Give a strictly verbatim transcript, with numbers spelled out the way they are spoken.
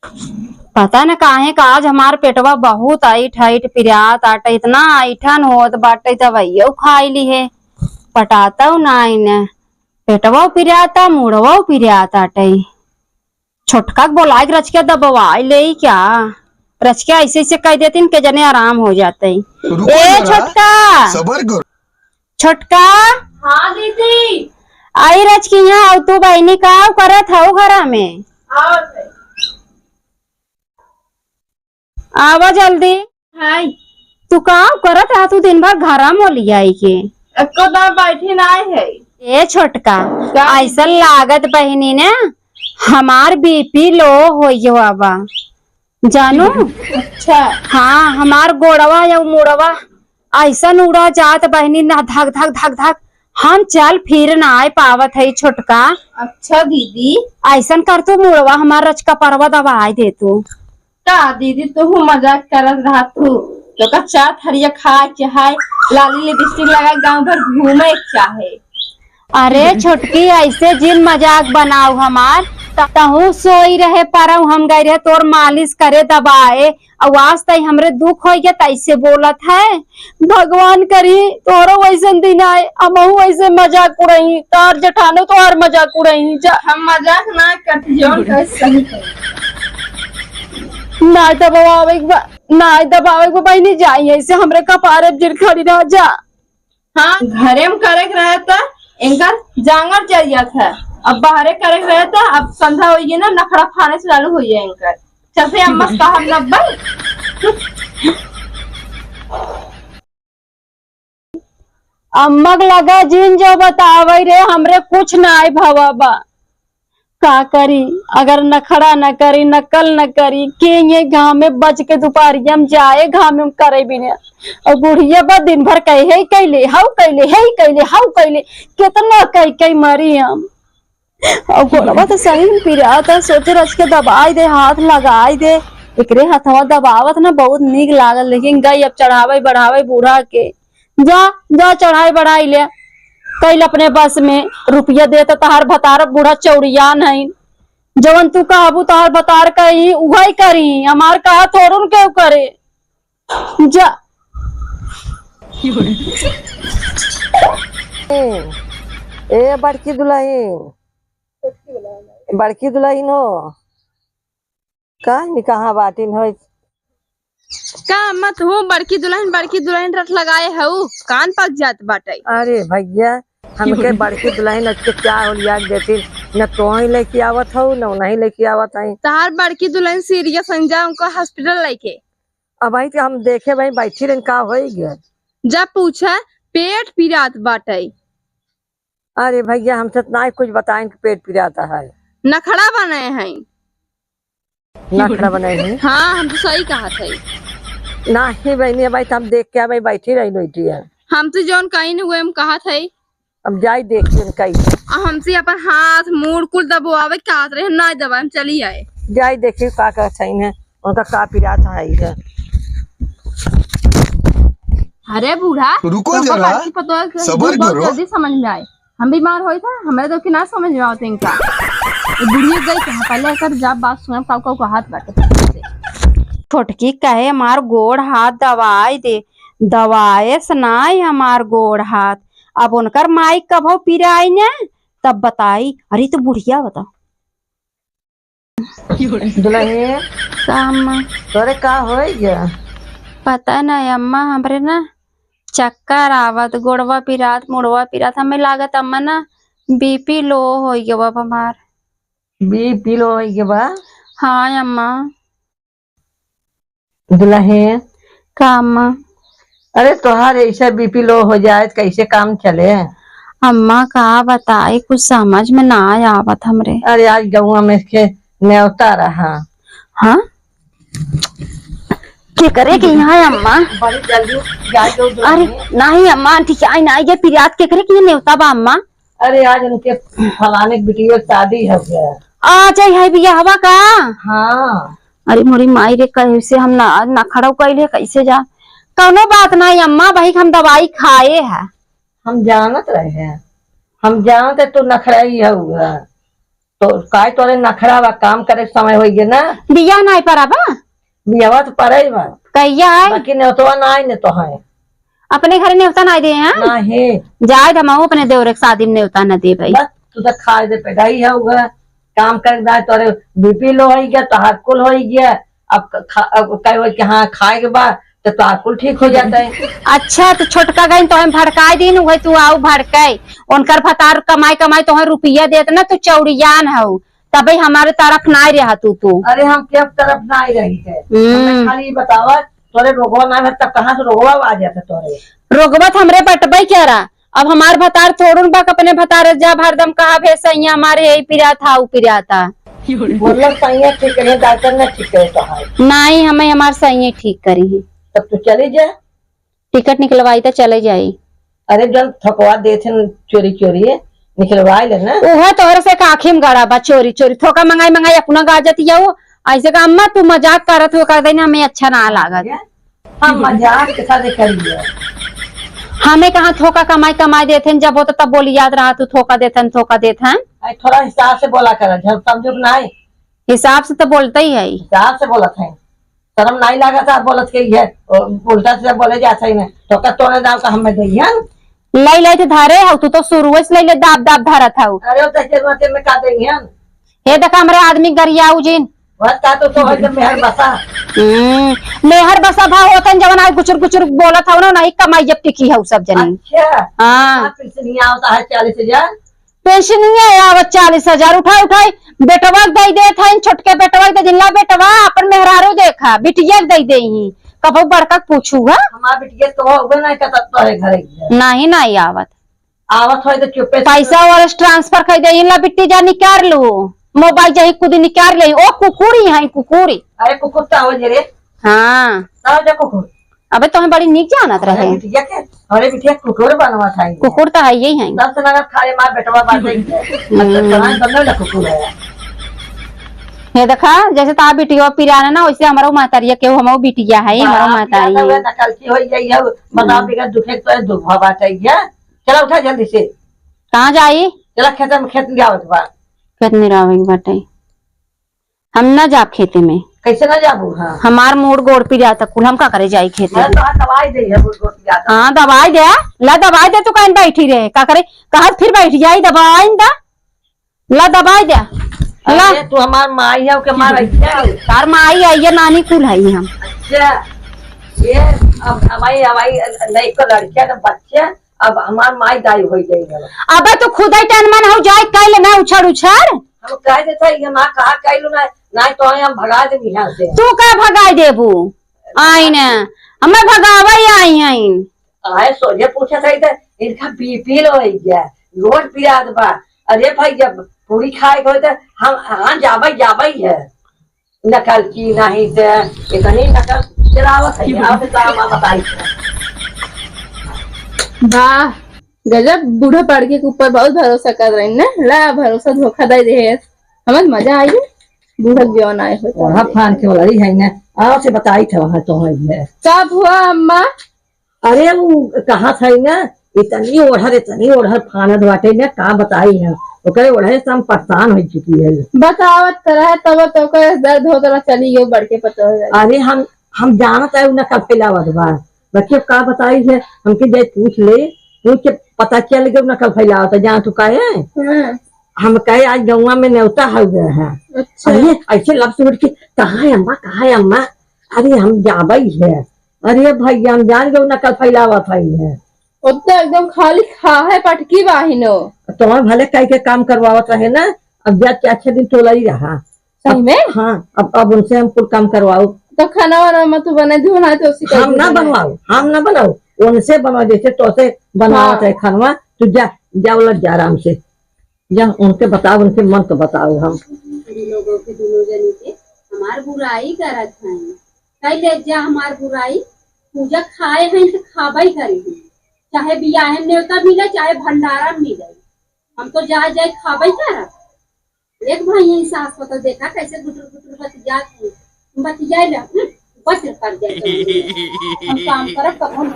पता न काहे का आज हमार पेटवा बहुत ऐठ ऐठ पिरात आटे, इतना ऐठन होत बाटे, दवाइयो खाई लिहे, पटातउ नाई न। पेटवा पिराता, मुड़वा पिरात आटे। छोटका के बोलाइ के रचिका दबवाइ लेई का? रचिका ऐसे ऐसे कहि देतिन के जने आराम होइ जाते। रुको ए जरा, छोटका, सबर करो। छोटका। हाँ दीदी। आई रचिका, यहाँ आउ तू बहिनी, का करत हउ घरा में? आवत है। आवा जल्दी। हाय। तू का करत रहा तू दिन भर घरा में ओलियाई के? एको दाँव बैठी नाई है। ए छोटका, का? ऐसा लागत बहिनी ने हमार बीपी लो होइ गवा बा, जानू? अच्छा। हाँ, हमार गोड़वा या मुड़वा ऐसन उड़ा जात बहिनी ना, धक धक धक धक, हम चल फिर नाई पावत है छोटका। अच्छा दीदी। ऐसन कर तू मुड़वा हमार रचिका परवा दबाइ दे तू। का दीदी, तू मजाक करत रहा तू? तो का चार थरिया खाए के है, लाली लिपस्टिक लगा गाँव भर घूमे के चाहे। अरे छोटकी, ऐसे जिन मजाक बनाउ हमार, त-, तहूँ सोई रहे परउ, हम गए रहे तोर मालिश करे दबाए, अउ आज तई हमरे दुख होइ गया, तैसे बोलत है। भगवान करी तोहरो वैसन दिन आए, हमहू वैसे मजाक उड़ाई, तार जेठानो तोहार मजाक उड़ाई जा। हम मजाक ना करती, जौन कहे सही कहे। नाई दबावे के बा, नाई दबावे के बा, बहिनी जाई, ऐसे हमरे कपारे पे जिन खड़ी रह जा। हाँ, घरे में करे के रहे त इनकर जांगर चल जात है, अब बाहरे करे के रहे त अब संध्या होइए ना, नखड़ा फाने से चालू होइए इनकर। चलते अम्मा से कहब न भाई। अम्मा के लगा जिन जो बतावै रे, हमरे कुछ नाई भवा बा। का करी, अगर नखड़ा न करी, नकल न करी, के ये घाम में बच के दुपहरिया में जाए, घाम में करे बिना। और बुढ़िया बा दिन भर कहे, "हे कैले, हऊ कैले, हे कैले, हऊ कैले," कितना कह कह मरी हम। और गोड़वा तो सही में पिरात है, सोचे रच के दबाई दे, हाथ लगाई दे। एकरे हथवा दबावत ना बहुत नीक लागल, लेकिन गई अब चढ़ावे बढ़ावे बूढ़ा के। जा, जा चढ़ाई बढ़ाई ले, कइल अपने बस में। रुपया दे तो तहार भतार बूढ़ा चौड़िया नहीं, जवन तू कहबू तहार भतार कही उहई करी, हमार कहा थोड़ुन केहू करे। जा। ए, ए बड़की दुलहिन, बड़की दुलहिन हो, का नी कहाँ बाटिन हो? का मत हो, बड़की दुलहिन, बड़की दुलहिन रट लगाए हऊ, कान पक जात बाटे। अरे भैया, हमके बड़की दुलहिन अच्छे क्या हो लिया देती, न तोही लेके आवत हऊ, न उन्हीं लेके आवत हई। तहार बड़की दुलहिन सीरियस हन, जा उनको हॉस्पिटल लेके। अब आई तो हम देखे भाई बैठी रहन का होई गया। जा पूछा, पेट पिरात बाटे। अरे भैया, हमसे तो ना कुछ बताएं कि पेट पिराता है। नखड़ा बनाए हैं। नखड़ा बनाए हैं? हाँ, हम तो सही कहा थे। नहीं बहनी, भाई तो हम देख के भाई बैठी रही बैठी है। हम तो जौन कहीं न हुए हम कहा थे। अब जाई देखी उनका ही। आ हमसे अपन हाथ मुड़ कुल दबवावे के कहत रहे, हम ना दबाए, हम चली आए। जाई देखी का का चाहिए, उनका का पिरात है ये। अरे बूढ़ा, रुको तोहका जरा, बड़की पतोह के सबर दुख बहुत करो। जल्दी समझ में आए। हम बीमार होई था, हमरे तो के ना समझ में आवत इनका। ये बुढ़िया गई कहाँ, पहले एकर जा बात सुनब, काऊ काऊ कहत बाटे। छोटकी कहे, "हमार गोड़ हाथ दवाई दे।" दवाए से नाई हमार गोड़ हाथ। अब उनकर माई कभो पिराई न, तब बताई। अरे तो बुढ़िया बता। दुलहिन, का अम्मा? तोरे का होई गया? पता नहीं अम्मा, हमरे ना चक्कर आवत, गोड़वा पिरात, मुड़वा पिरात, हमें लागत अम्मा ना बीपी लो होई गवा हमार। बीपी लो होई गवा? हाँ अम्मा। दुलहिन। का अम्मा? अरे तोहार ऐसे बीपी लो हो जाए तो कैसे काम चले? अम्मा का बताई, कुछ समझ में ना आवत हमरे। अरे आज गौवा में के नेवता रहा। हाँ? केकरे के यहाँ अम्मा? बड़ी जल्दी जाए दो दुलहिन। अरे नहीं अम्मा, ठीक है, आई ना, ये पिरात केकरे के यहाँ नेवता बा अम्मा? अरे आज उनके फलाने के बिटिया के शादी हो गया। आ जाई है बियाहवा का? हाँ। अरे मोरी माई रे, कैसे हम ना, आज नखड़ा कइले, कैसे जा? कौनो बात नहीं अम्मा, भाई हम दवाई खाए है। हम जानत रहे हैं, हम जानत है तू नखड़ा ही है हुआ। तो काय तोरे नखरा बा, काम करे के समय होई गे ना। बियाह नाई परा बा? बियाहवा तो परे बा। कहिया है? बाकी नेवतवा नाई ने तो है। अपने घरे नेवता नाई दे हैं? नहीं। जाए दमाऊ अपने देवरे के शादी में नेवता न दे भाई। बस तू तो खाए दे पे गई है उगा। काम करे दाए तोरे बीपी लो होई गया, तोहार कुल होई गया। अब ख-, खा-, अब कहे कि हाँ, खाए के बाद तो तोहार कुल ठीक हो जाता है। अच्छा, तो छोटका गइन तो हम भड़काए दीन, उहे तू आऊ भड़काए। उनकर भतार कमाई, कमाई तो हम रुपया देत ना, तू चौड़ियान हऊ, तबे हमारे तरफ नाई रहा तू, तू। अरे, हम के तरफ नाई रही है? हम्म। हमें खाली बतावा, तोरे रोगवा ना है, तब कहाँ से रोगवा आ जाता तोरे? रोगवा तो हमरे बटबे के रहा। अब हमार भतार थोड़ुन बा, अपने भतार जा हरदम कहा भे सैया हमारे यही पिरात हा, ऊ पिरात हा। मतलब सैया ठीक है, डॉक्टर ने ठीक है कहा है। नाई, हमें हमार सैया ठीक करी है। तब तू चली जा। टिकट निकलवाई त चले जाई। अरे जौन थकवा देत हन चोरी चोरी, निकलवाई ले ना। उहे तोहरे से एक आँखी में गड़ा बा, चोरी चोरी। थोका मंगाई मंगाई अपना गाजत यऊ। ऐसे का अम्मा तू मजाक करत हो, कर देना, हमें अच्छा ना लागत। हम मजाक के साथ करिए। हमें कहाँ थोका कमाई कमाई देत हन, जब होता तब बोली याद रहा तू थोका देत हन, थोका देत हन। आई थोड़ा हिसाब से बोला कर, जब समझो कि नहीं। हिसाब से तो बोलते ही है। हिसाब से बोलत है। शर्म नहीं लागत है, बोलत के ही है। ओ, उल्टा सीधा बोले जात है ना। तो का तोरे दाव का हमें दे हन? लई लई थे धारे हऊ, तू तो शुरुए से लई ले दाब दाब धारत हऊ। अरे, ओ, तो के बात में का दे हन? हे देखा, हमरे आदमी गरियाऊ जिन। बस का तो, तो है जब मेहर बसा। हम्म, मेहर बसा भाव होतन, जवन आज गुचुर गुचुर बोलत हऊ ना, नहीं कमाई जब टिकी हऊ सब जनी। अच्छा। हाँ। आप पेंशनिया होता है चालीस हजार। पेंशनिया आवत चालीस हजार, उठाई उठाई बेटवा के दई देत हईन, छोटके बेटवा के दे दिला, बेटवा अपन मेहरारू देखा, बिटिया के दई देही, कबहू बड़का के पूछू हा? हमार बिटिया तो होबे नहीं करत तोरे घरे के। नहीं, नहीं आवत। आवत होई तो चुप्पे से पैसा वाला ट्रांसफर कर दे, इनला बिट्टी जा निकाल लू, मोबाइल जाही कूदी निकाल ले, ओ कुकुरी है कुकुरी। अरे कुकुर तो हो जे रे। हाँ। ना हो जा कुकुर। अबे तोहे बड़ी नीक जानत अरे रहे। बिटिया के, अरे बिटिया कुकुर बनवा था ये। कुकुर तो है ही है। सबसे लगा खाए मार बेटवा बाटे ही है। हम्म। अच्छा, तो ना बनने वाला कुकुर है। ये देखा, जैसे ता बिटिया पिराना ना, वैसे हमारा महतारिया के, हमारा बिटिया है, हमारा बाप महतारी। नकल की हो गई है, बताओ हम्म। बिगड़ दुखे तो दुख बात है ये। चला उठा जल्दी से। कहाँ जाई? चला खेत में, खेत में जावत बा। खेत में रहवे के बाटे। हम ना जाब खेते में। कैसे ना जाबू? हाँ। हमार मूड़ गोड़ पिराता कुल, हम का करे जाई खेते मैं में? तो दवाई दे है, मूड़ गोड़ पिराता। हाँ, दवाई दे, ला दवाई दे, तू कहीं बैठी रहे, का करे? कहाँ फिर बैठ जाई, दवाई दा, ला दवाई दे, ला। अरे, तू हमार माई है, ओके मार आई है। तार माई आई है, नानी कुल है हम। अच्छा, ये अब हमारी, हमारी नहीं को लड़कियां ना बच्चे, अब हमार माई दाई हो गई है। अबे तू खुद ही टन मन हो जाए, कह ले ना उछड़ उछड़। हम कह देता है, ये माँ कहा कह लो ना, ना तो हम भगा दे यहाँ से। तू का भगा देबू? आई ना, हमें भगावे आई हैं। आए सोझे पूछत है तो इनका बीपी लो हो गया, गोड़ पिरात बा। अरे भाई, जब पूरी खाए के होई तो हम, हाँ, जाबे, जाबे है। नकल की नहीं तो इतनी नकल चलावत है, आप तो हम बताई। वाह, गजब, बूढ़ा पड़के के ऊपर बहुत भरोसा कर रही ने। ला, भरोसा धोखा दे दे है। हमें मजा आई है। बूढ़ा जौन आए हो तो वहाँ आए। फान के वाली है ना, आओ से बताई थे वहाँ तो है। का हुआ अम्मा? अरे, उ कहा था ना, इतनी ओढ़र, इतनी ओढ़र फानत बाटे ना, का बताई हम। ओकरे ओढ़े से हम परेशान हो चुकी है। बतावत तो रहे, तब तो ओकर दर्द होत रहा, चली गई बड़के पतोह हो जाए। अरे, हम, हम जानत है, उ नकल फैलावत बा। बच्चे का बताई है, हमके जाए पूछ ले, पूछ के पता चल गया, उ नकल फैलावत है, जान तू काहे? हाँ। हम कहे, "आज गौवा में नेवता हो गया है।" अच्छा। अरे, ऐसे लफ्ज उठ के, "कहाँ है अम्मा, कहाँ है अम्मा?" अरे, हम जाबई है। अरे भैया, हम जान गए, नकल फैलावत है ये। ओत्ते एकदम खाली खा है पटकी बाहिनो। तो हम भले कह के काम करवावत रहे ना, अब जा चार छह दिन टोला ही रहा। सही में? अब, हाँ, अब, अब उनसे हम कुल काम करवाओ। तो खाना वाना मत बनाए, धुना तो उसी का हम ना बनाए। बनवाओ, हम ना बनाओ, उनसे बनवाओ, जैसे तो से बनवावत हाँ। है खानवा, तू जा, जा बोला जा आराम से। जा, उनके बताओ, उनके मन को बताओ हम। हम लोगों के दोनों जने के हमार बुराई करत हैं। कह ले जा हमार बुराई, पूजा खाए हैं तो खाबे करी हैं। चाहे बियाहे में नेवता मिले, चाहे भंडारा में मिले। हम तो जाए जाए खाबे करब। एक भाई यही सास को तो देखा कैसे गुटुर गुटुर बतिया, बतिया ले, हम्म, बस कर जाए। हम काम करब तब हम